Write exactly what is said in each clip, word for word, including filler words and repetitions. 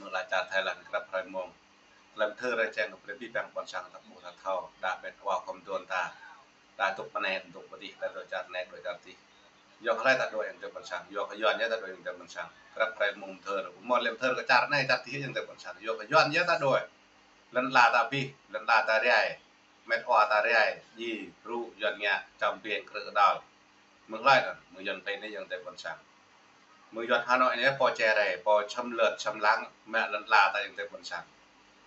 Mơ̆ng lĕ čar Thái Lan krăp hrơi mông. Lăm thơ rơčeng kơ prĕ pih păng ƀôn sang ta ƀuh ta thâo, đa met wa khom tuan ta. Đa dŏ pơ anai, dŏ pơ adih, đa dŏ čar anai, dŏ čar adih. Yua kơ hlơi ta dŏ ayŏng adơi ƀôn sang, yua kơ Yuan yơh ta dŏ ayŏng adơi ƀôn sang. Krăp hrơi mông thơ, mơ̆ lăm thơ kơ čar anai, čar adih ayŏng adơi ƀôn sang. Yua kơ Yuan yơh ta dŏ. Lŏn ala ta abih, lŏn ala ta rai. Met wa ta rai, djai, rŭ, Yuan ngă, čăm piêng, krư̆ kơdal. Mơ̆ng hlơi anŭn, mơ̆ng Yuan Klin anai ayŏng adơi ƀôn sang. Mơ̆ng Yuan Hà Nội anai pô čơrai, pô čăm lĕt, čăm lăng, mă lŏn ala ta ayŏng adơi ƀôn sang.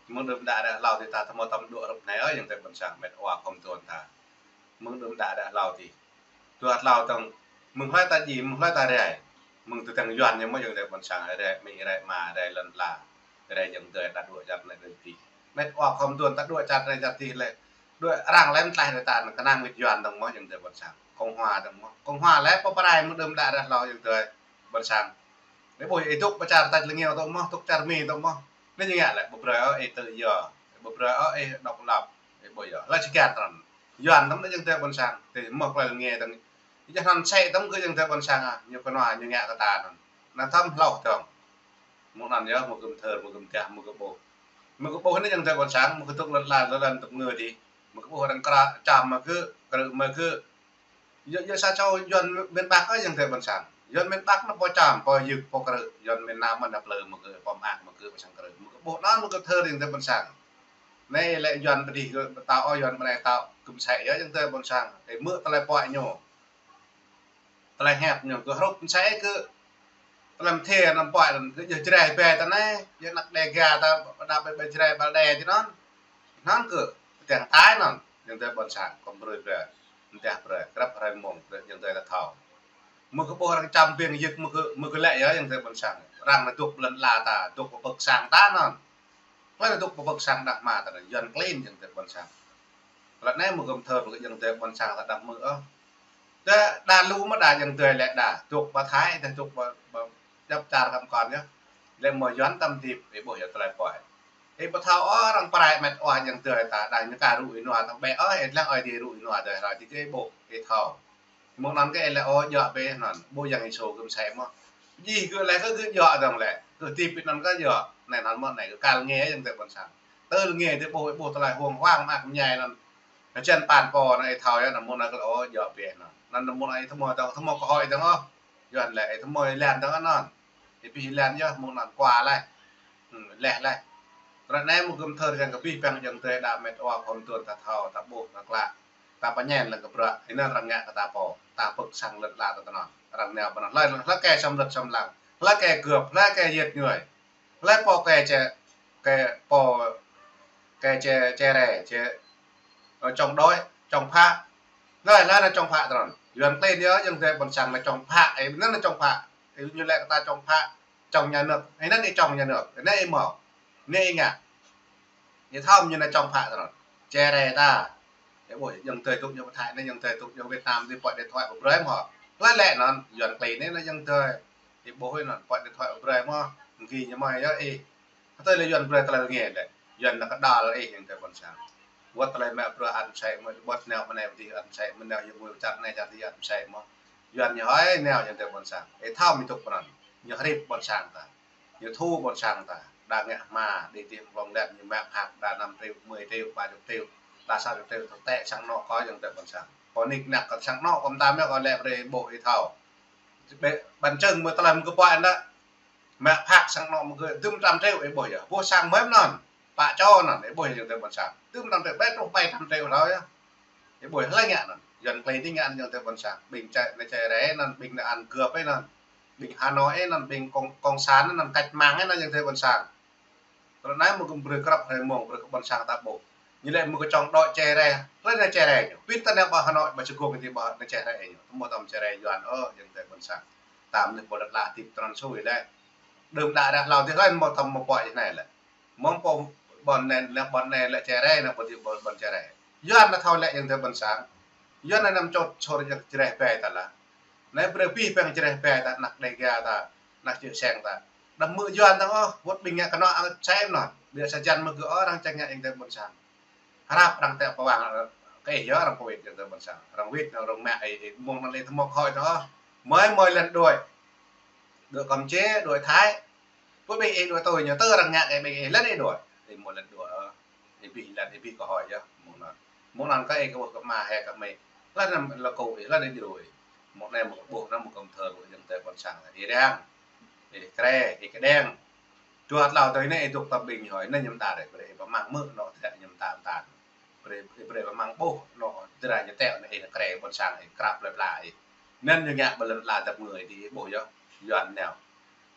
Mơ̆ng đưm đă ră hlâo adih ta tơma tơm dŏ hrup anai ôh ayŏng adơi ƀôn sang, met wa khom tuan ta. Mơ̆ng đưm đă ră hlâo adih. Dua hlâo tơ̆ng, mơ̆ng hlơi ta djai, mơ̆ng hlơi ta rai. Mơ̆ng tơdang Yuan ñu mơ̆ ayŏng adơi ƀôn sang, rai amĭ, rai ama, rai lŏn ala, rai ayŏng adơi ta dŏ čar anai dŏ adih. Met wa khom tuan ta dŏ čar anai čar adih lĕ. Dŏ arăng lăm tlaih ta anŭn kơnang wĭt Yuan dơ̆ng mơ̆ ayŏng adơi ƀôn sang. Cộng hòa dơ̆ng mơ̆. Cộng hòa lĕ pô pơrai mơ̆ng đưm đă ră hlâo ayŏng adơi ƀôn sang. Ih ƀuh ih dŏ pơ čar tač lơngiao dŏ mơ̆, dŏ čar Mi dŏ mơ̆. Anai ñu ngă lĕ, ƀu brơi ôh ih tự do, ƀu brơi ôh ih độc lập, ih ƀuh yơh. Hlơi či kiăng tơnăn. Yuan tơ̆m anŭn ayŏng adơi ƀôn sang, tơ̆ mơ̆ klei lơngiao tơ̆ng. Ih čang anŭn sĕ tơ̆m kơ ayŏng adơi ƀôn sang ah, ñu kơnua ñu ngă kơ ta anŭn. Anŭn tơ̆m hlâo tơ̆ng. Mơ̆ng anŭn yơh, mơ̆ gơ̆m thơ, mơ̆ gơ̆m tiah, mơ̆ gơ̆m ƀuh. Mơ̆ gơ̆m ƀuh anai ayŏng adơi ƀôn sang, mơ̆ gơ̆m dŏ lŏn ala, lŏn ala tơ̆p ngơ adih. Mơ̆ gơ̆m ƀuh arăng kră, čăm mơ̆ gơ̆, krư̆ mơ̆ gơ̆. Yua, yua sa čô Yuan miền Bắc ôh ayŏng adơi ƀôn sang. Yuan miền Bắc anŭn pô čăm, pô yŭk, pô krư̆. Yuan miền Nam anŭn plư mơ̆ gơ̆, pô mơak mơ̆ gơ̆, pô sang krư̆. Mơ̆ gơ̆m ƀuh anŭn mơ̆ gơ̆m thơ ayŏng adơi ƀôn sang. Anai lĕ Yuan pơ adih gơ̆ pơtao ôh, Yuan pơ anai pơtao gơ̆m sĕ yơh ayŏng adơi ƀôn sang. Ih hmư̆ tơlơi puai ñu. Tơlơi hiăp ñu gơ̆ hrup sĕ gơ̆. Tơlơi mơthê anŭn puai anŭn gơ̆ yơh Jrai ƀai ta anai, yơh anăk Đêga ta, đa ƀai, ƀai Jrai ƀai Đê ti anŭn. Anŭn gơ̆, tơdang tai anŭn, ayŏng adơi ƀôn sang, khom brơi ƀai, mơtiah brơi, krăp hrơi mông, brơi ayŏng adơi ta thâo. Mơ̆ gơ̆m ƀuh arăng čăm piêng yŭk mơ̆ gơ̆, mơ̆ gơ̆ lĕ yơh ayŏng adơi ƀôn sang. Arăng anŭn dŏ lŏn ala ta, dŏ pơ pơ̆k sang ta anŭn. Hlơi anŭn dŏ pơ pơ̆k sang đah mơ̆ ta anŭn, Yuan Klin ayŏng adơi ƀôn sang. Lĕ anai mơ̆ gơ̆m thơ kơ ayŏng adơi ƀôn sang ta đah mơ̆ ôh. Tơdah lu mơ̆ đa ayŏng adơi lĕ đa, dŏ pơ Thái, tơdah dŏ pơ, pơ djŏp čar kăm kŏn yơh. Lĕ mơ̆ Yuan tơ̆m hơdip, ih ƀuh yơh tơlơi puai. Ih ƀu thâo ôh arăng pơrai met wa ayŏng adơi ta, đa ñu ka rŭ ih nua tơ̆ng ƀĕ ôh, ih lăng ơi adih rŭ ih nua adơi hrơi adih ih ƀuh, ih thâo. Mơ̆ng anŭn kơ ih lĕ ôh djŏ ƀĕ anŭn, ƀuh Yang Yêsu gơ̆m sĕ mơ̆. Djai gơ̆ lĕ kơ gơ̆ djŏ dơ̆ng lĕ, kơ hơdip anŭn kơ djŏ. Anai anŭn mơ̆ anai kơ kal nge ayŏng adơi ƀôn sang. Tơl nge adih ƀuh, ih ƀuh tơlơi huang hoang mơak mơñai anŭn. Hơjăn păn pô anŭn ih thâo yơh, anŭn mơ̆n anŭn kơ lĕ ôh djŏ ƀĕ anŭn. Anŭn, anŭn mơ̆n ih tơma dơ̆ng, tơma kơ hơi dơ̆ng ôh. Yuan lĕ ih tơma ih lan dơ̆ng anŭn. Ih pih ih lan yơh, mơ̆ng anŭn kua laih. Hm, leh laih. Ră anai mơ̆ gơ̆m thơ rơkăng kơ pih păng ayŏng adơi đa met wa khom tuan ta thâo, ta ƀuh, ta klă. Ta pơñen lăng kơ bruă, ih anŭn arăng ngă kơ ta pô, ta pơ̆k sang lŏn ala ta tơnăn. Arăng nao pơ anŭn, hlơi, hlơi kơ čăm lĕt čăm lăng, hlơi kơ gơ̆p, hlơi kơ yĕt ñuai. Hlơi pô kơ čơ, kơ pô, kơ čơ, čơrai, čơ, ơ, chống đối, chống phá. Hlơi, hlơi anŭn chống phá tơnăn. Yuan Klin yơh, ayŏng adơi ƀôn sang anŭn chống phá, ih anŭn anŭn chống phá. Ih ñu lĕ kơ ta chống phá, chống nhà nước. Ih anŭn ih chống nhà nước, ih anŭn ih mơ̆. Anai ih ngă. Ih thâo ñu anŭn chống phá tơnăn. Čơrai ta. Ih ƀuh, ayŏng adơi dŏ ñu pơ Thái anai, ayŏng adơi dŏ ñu Việt Nam adih pơ̆k điện thoại pơ brơi mơ̆. Hlơi lĕ anŭn, Yuan Klin anai, anŭn ayŏng adơi. Ih ƀuh anŭn, pơ̆k điện thoại pơ brơi mơ̆. Mơ̆ng gih ñu mơ̆ yơh ih. Hơtơi lĕ Yuan brơi tơlơi rơngiă lĕ. Yuan anŭn kơdal ih ayŏng adơi ƀôn sang. Wơ̆t tơlơi mă bruă ăn sĕ mơ̆, wơ̆t nao mơ̆ anai adih ăn sĕ mơ̆, nao yơh mơ̆ čar anai čar adih ăn sĕ mơ̆. Yuan ñu hơi nao ayŏng adơi ƀôn sang. Ih thâo mơ̆ dŏ pơ anŭn. Ñu hrip ƀôn sang ta. Ñu thu ƀôn sang ta. Đa ngă hma, đĭ adih mơ̆ng lŏn lĕ ñu mă phak, đa năm triệu, mười triệu, ba chục triệu, đa sa chục triệu, tơ̆ tĕ sang anŏ kơ ayŏng adơi ƀôn sang. Kơ nik nak kơ sang anŏ kơ mơtam yơh kơ lĕ brơi ƀuh ih thâo. Ƀĕ, bằng chứng mơ̆ tơlơi mơ̆ kơ puai anŭn. Mă phak sang anŏ mơ̆ gơ̆ dŭm trăm triệu ih ƀuh yơh. Ƀuh sang mơ̆ anŭn. Pă čô anŭn, ih ƀuh ayŏng adơi ƀôn sang. Dŭm trăm triệu, ƀĕ truh ƀai trăm triệu hlâo yơh. Ih ƀuh hlơi ngă anŭn. Yuan Klin adih ngă anŭn ayŏng adơi ƀôn sang. Ƀing čai, anai čai rai anŭn, ƀing anŭn ăn gơ̆p anŭn. Ƀing Hà Nội anŭn, ƀing cộng, cộng sản anŭn, cách mạng anŭn ayŏng adơi ƀôn sang. Ră anai mơ̆ gơ̆m brơi krăp hrơi mông, brơi kơ ƀôn sang ta ƀuh. Ñu lĕ mơ̆ kơ chống đối čơrai. Hlơi anŭn čơrai ñu. Pit ta anai ƀă Hà Nội, ƀă Sài Gòn adih ƀă anŭn čơrai ñu. Tơma tơm čơrai Yuan ôh, ayŏng adơi ƀôn sang. Tơm anai pô lăt lă hơdip tơnăn sui lĕ. Đưm đă ră hlâo adih hlơi mơ̆ tơm mơ̆ puai anai lĕ. Mơ̆ng pô ƀôn anai, anai ƀôn anai lĕ čơrai, anai ƀôn adih ƀôn, ƀôn čơrai. Yuan anŭn thâo lĕ ayŏng adơi ƀôn sang. Yuan anŭn năm chốt sôr ayŏng Jrai ƀai ta lah. Anai brơi pih păng Jrai ƀai ta, anăk Đêga ta, anăk čư̆ seng ta. Đăm hmư̆ Yuan dơ̆ng ôh, wơ̆t ƀing ngă kơnŏ ăn sĕ mơ̆n. Ƀiă sa jan mơ̆ gơ̆ ôh, arăng čang ngă ayŏng adơi ƀôn sang. Hrăp arăng tĕ pơwang, ơ, kơ ih yơh arăng pơwĭt ayŏng adơi ƀôn sang. Arăng wĭt, arăng mă ih, ih mơ̆ng anŭn lĕ tơma kơ hơi dơ̆ng ôh. Mơi, mơi lĕ đuaĭ. Đuaĭ Kampuchia, đuaĭ Thái. Pơ ƀing ih đuaĭ tui ñu, tơ arăng ngă kơ ƀing ih, lăn ih đuaĭ. Ih mơ̆ lăn đuaĭ. Ih ƀing lăn, ih ƀing kơ hơi yơh, mơ̆ng anŭn. Mơ̆ng anŭn kơ ih kơ ƀuh kơ ama hơi kơ amĭ. Lăn anăm lŏ kơ ih, lăn ih djru ih. Mơ̆ng anai mơ̆ kơ ƀuh, anăm mơ̆ kơ thơ kơ ayŏng adơi ƀôn sang. Ih răng. Ih krê, ih kơđeng. Dua tlâo tui anai ih dŏ tơm ƀing hơi, anai ñu mơta đĕ, brơi ih pơmăng mơ̆, anŏ tơdră ñu mơta mơta. Brơi, brơi pơmăng ƀuh, anŏ tơdră ñu tĕ anai ih krê ƀôn sang ih, krăp plơi pla ih. Anŭn ñu ngă ƀơi lŏn ala tơpơngư ih, ih ƀuh yơh, Yuan nao.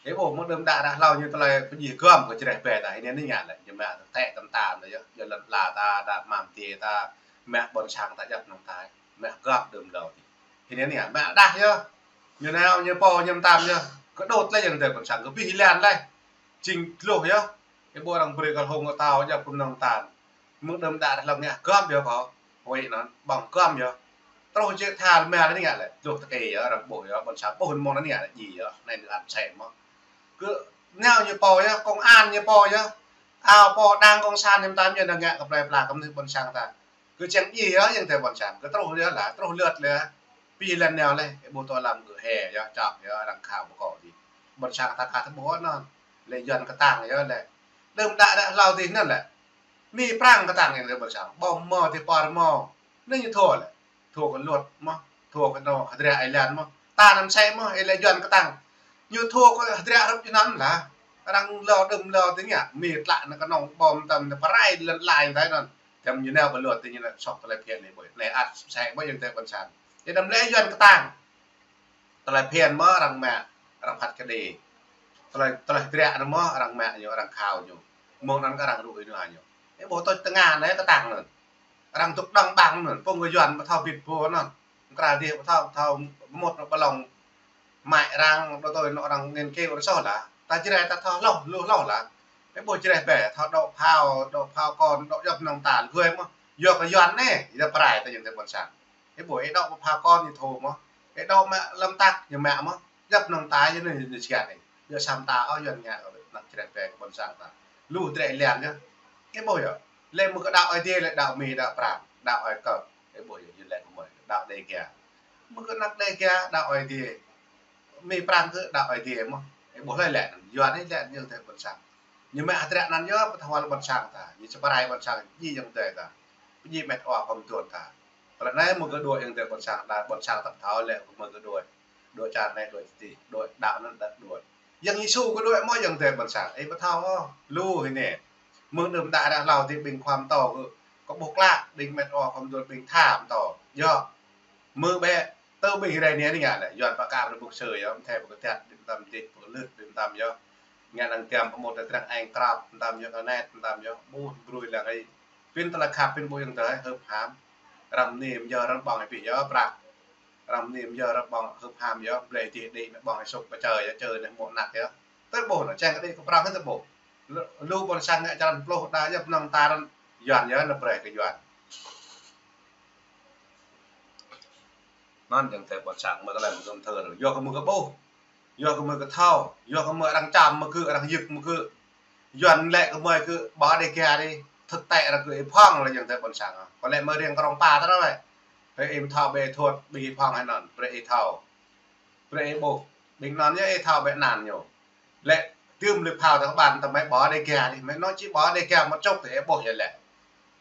Ih ƀuh mơ̆ đưm đă đă hlâo ñu tơlơi pơjih gơ̆m kơ čreh bĕ ta, ih anai ñu ngă lĕ, ñu mă tĕ tơm ta anŭn yơh, yua lŏn ala ta, đa mă mơtiê ta, mă ƀôn sang ta djŏp nong tai, mă gơ̆m đưm đă hlâo ti. Ih anai ñu ngă, mă đah yơh. Ñu nao, ñu pô, ñu mơtam yơh. Kơ đôč lĕ ayŏng adơi ƀôn sang, kơ pih lan lĕ. Jing tluh yơh. Ih ƀuh arăng brơi kơ hông kơ tao, djŏp kơ nong tan. Mơ̆ đưm đă đă hlâo ngă gơ̆m yơh kơ. Hơi anŭn, ƀơ̆ng gơ̆m yơh. Truh jĕ thal mơ̆ anai ngă lĕ, tluh tơkê yơh, arăng ƀuh yơh, ƀôn sang ƀuh mơ̆ng anai ngă lĕ, djai yơh, anai ñu ăt sĕ mơ̆. Kơ nao ñu pô yơh, công an ñu pô yơh. Ao pô đang cộng sản ñu mơtam yơh, anŭn ngă kơ plơi pla kơ mơnuih ƀôn sang ta. Kơ čang djai yơh, ayŏng adơi ƀôn sang. Kơ truh yơh lah, truh lượt lah. Pih lan nao lĕ, ih ƀuh tơ lăm kơ he yơh, čŏk yơh, arăng khao pơkŏ ti. Ƀôn sang ta ka tơƀuh anŭn. Lĕ Yuan kơtang yơh lĕ. Đưm đă đă hlâo ti anŭn lĕ. Mi Prang kơtang ayŏng adơi ƀôn sang. Ƀơ̆ng mơ̆ ti pơr mơ̆. Anai ñu thâo lĕ. Thâo kơ luật mơ̆. Thâo kơ anŏ hơdră ih lăn mơ̆. Ta anăm sĕ mơ̆, ih lĕ Yuan kơtang. Ñu thâo kơ hơdră hrup anŭn lah. Arăng lŏ đưm lŏ ti ngă. Mi tlă anŭn kơnơ̆ng ƀơ̆ng tơm anŭn pơrai lăn lai tai anŭn. Tơm ñu nao ƀơi luật ti ñu nao sŏk tơlơi phiăn anai ƀuh. Anai ăt sĕ ƀuh ayŏng adơi ƀôn sang. Ih anăm lĕ Yuan kơtang. Tơlơi phiăn mơ̆ arăng mă, arăng phat kơđi. Tơlơi, tơlơi hơdră anŭn mơ̆ arăng mă ñu, arăng khao ñu. Mơ̆ng anŭn kơ arăng rŭ ih nua ñu. Ih ƀuh tơl tơngan anai kơtang anŭn. Arăng dŏ đŏng ƀăng anŭn, pơ̆ng kơ Yuan ƀu thâo bit pô anŭn. Kral dih ƀu thâo, ƀu thâo mŭt anŭn ƀơi lŏn. Mă arăng, đôč tui anŏ arăng ngên kơ arăng soh lah. Ta Jrai ta thâo hloh, lu hloh lah. Ih ƀuh čreh bĕ, thâo dŏ phao, dŏ phao kon, dŏ djŏp nong tal, gơ̆ mơ̆. Yua kơ Yuan anai, yua pơrai ta ayŏng adơi ƀôn sang. Ih ƀuh, ih dŏ pơ phao kon ñu thâo mơ̆. Ih dŏ mă lăm tăk ñu mă mơ̆. Djŏp nong tai ñu anai ñu sian ih. Yua sam ta ôh Yuan ngă kơ ană čreh bĕ kơ ƀôn sang ta. Lu hơdră ih lăn yơh. Ih ƀuh yơh. Lĕ mơ̆ kơ đaŏ Ơi Adai lĕ đaŏ Mi đaŏ Prang. Đaŏ Ơi Kơk. Ih ƀuh yơh, ñu lĕ kơ mơi. Đaŏ Dêga. Mơ̆ kơ ană Dêga đaŏ Ơi Adai. Mi Prang kơ đaŏ Ơi Adai mơ̆. Ih ƀuh lơi lĕ. Yuan ih lĕ ñu tơ ƀôn sang. Ñu mă hơdră anŭn yơh, pơthâo wăl ƀôn sang ta. Ñu či pơrai ƀôn sang, djai ayŏng adơi ta. Pơdjai met wa pơm tuan ta. Tơlơi anai mơ̆ kơ đuaĭ ayŏng adơi ƀôn sang, đa ƀôn sang ta pơthâo lĕ, mơ̆ kơ đuaĭ. Đuaĭ čar anai, đuaĭ čar ti, đuaĭ đaŏ anŭn, đaŏ đuaĭ. Yang Yêsu kơ đuaĭ mơ̆ ayŏng adơi ƀôn sang. Ih pơthâo ôh, lu hĭ anai. Mơ̆ng đưm đă đă hlâo ti ƀing khua pơtô kơ, kơ ƀuh klă, ƀing met wa pơm tuan ƀing tha pơtô. Yơh. Mơ̆ ƀĕ, tơ ƀing rai anai ngă lĕ, Yuan pơkă pơrơbŭk sơ yơh, mơtheh pơkơtiăt, đĭ mơtam dih, pơkơlưh, đĭ mơtam yơh. Ngă năng tiam pơmŭt tơdrăng eng krap, mơtam yơh, kơnet, mơtam yơh, ƀuh brui lăng ih. Pin tơlơi khăp, pin ƀuh ayŏng adơi, hơ̆p ham. Arăng mơni mơyơ arăng ƀơ̆ng ih pih yơh, prăk. Arăng mơni mơyơ arăng ƀơ̆ng hơ̆p ham yơh, blơi dih đĭ mă ƀơ̆ng ih sŭk pơčơ yơh, čơ anai mơ̆ anăk yơh. Tơ ƀuh anŭn, čang kơ đĭ kơ prăk anŭn tơ ƀuh. Lu, lu ƀôn sang ngă črăn pluh đa yơh, pơnơ̆ng tar anŭn, Yuan yơh, anŭn brơi kơ Yuan. Anŭn ayŏng adơi ƀôn sang, mơ̆ tơlơi mơ̆ gơ̆m thơ anŭn. Yua kơ mơ̆ kơ ƀuh. Yua kơ mơ̆ kơ thâo. Yua kơ mơ̆ arăng čăm mơ̆ kơ, arăng yơk mơ̆ kơ. Yuan lĕ kơ mơi kơ ƀă Dêga dih. Thực tế arăng kơ ih phŏng lĕ ayŏng adơi ƀôn sang. Kơ lĕ mơ̆ riêng krong pa tơ anŭn lĕ. Hơi ih mơ̆ thâo ƀĕ thuăt ƀing ih phŏng hơi anŭn. Brơi ih thâo. Brơi ih ƀuh. Ƀing anŭn yơh ih thâo ƀĕ anăn ñu. Lĕ, tơm lĕ phao tơ kơ ƀan tơ mơi ƀă Dêga dih, mơi anŭn či ƀă Dêga mơ̆ čŏk tơ ih ƀuh yơh lĕ.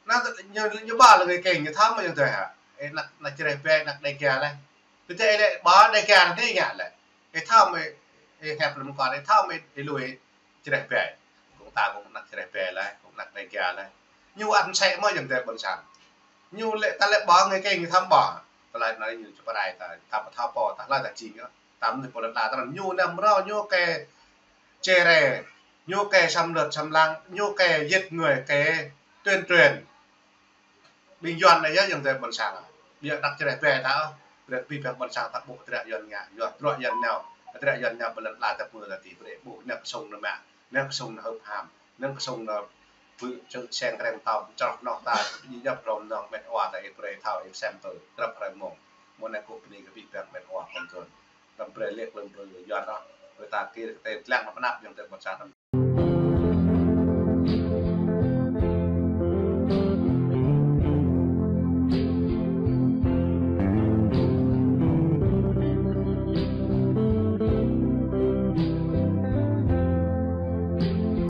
Anŭn ñu, ñu ƀă lĕ ngơi keng, ñu thâo mơ̆ ayŏng adơi hă. Ih anăk, anăk čreh bĕ, anăk Dêga lĕ. Tơ ih lĕ ƀă Dêga anai ngă lĕ. Ih thâo mơi, ih hep lăm kon, ih thâo mơi, ih lui čreh bĕ. Kông ta kông anăk čreh bĕ lĕ, kông anăk Dêga lĕ. Ñu ăt sĕ mơ̆ ayŏng adơi ƀôn sang. Ñu lĕ ta lĕ ƀă ngơi keng ñu thâo ƀă. Tơlơi anai ñu či pơrai ta, ta pơthâo pô, ta hlơi ta jing yơh. Ta mơnuih pô lĕ ta tơnăn ñu năm rô, ñu kơ čere, ñu kơ xâm lược xâm lăng, ñu kơ giết người, kơ tuyên truyền. Ƀing Yuan anai yơh ayŏng adơi ƀôn sang. Ƀiă anăk čreh bĕ ta, brơi pih păng ƀôn sang ta ƀuh hơdră Yuan ngă, Yuan bruă Yuan nao, hơdră Yuan nao ƀơi lŏn ala tơpơ̆ng ta ti brơi ƀuh, anăk kơsŭng anŭn mă, anăk kơsŭng anŭn hơ̆p ham. Anŭn kơsŭng anŭn pơčrŭ seng kreng tơm, čroh anŏ ta, pơdjai djŏp hrŏm anŏ met wa ta ih brơi thâo ih sem tơ, grăp hrơi mông. Mơ̆ng anai kơ bơni kơ pih păng met wa pơm tuan. Tơm brơi lĕ lơ̆m brơi Yuan anŭn, brơi ta kir kơ tơlơi lăng anăp anăp ayŏng adơi ƀôn sang anŭn.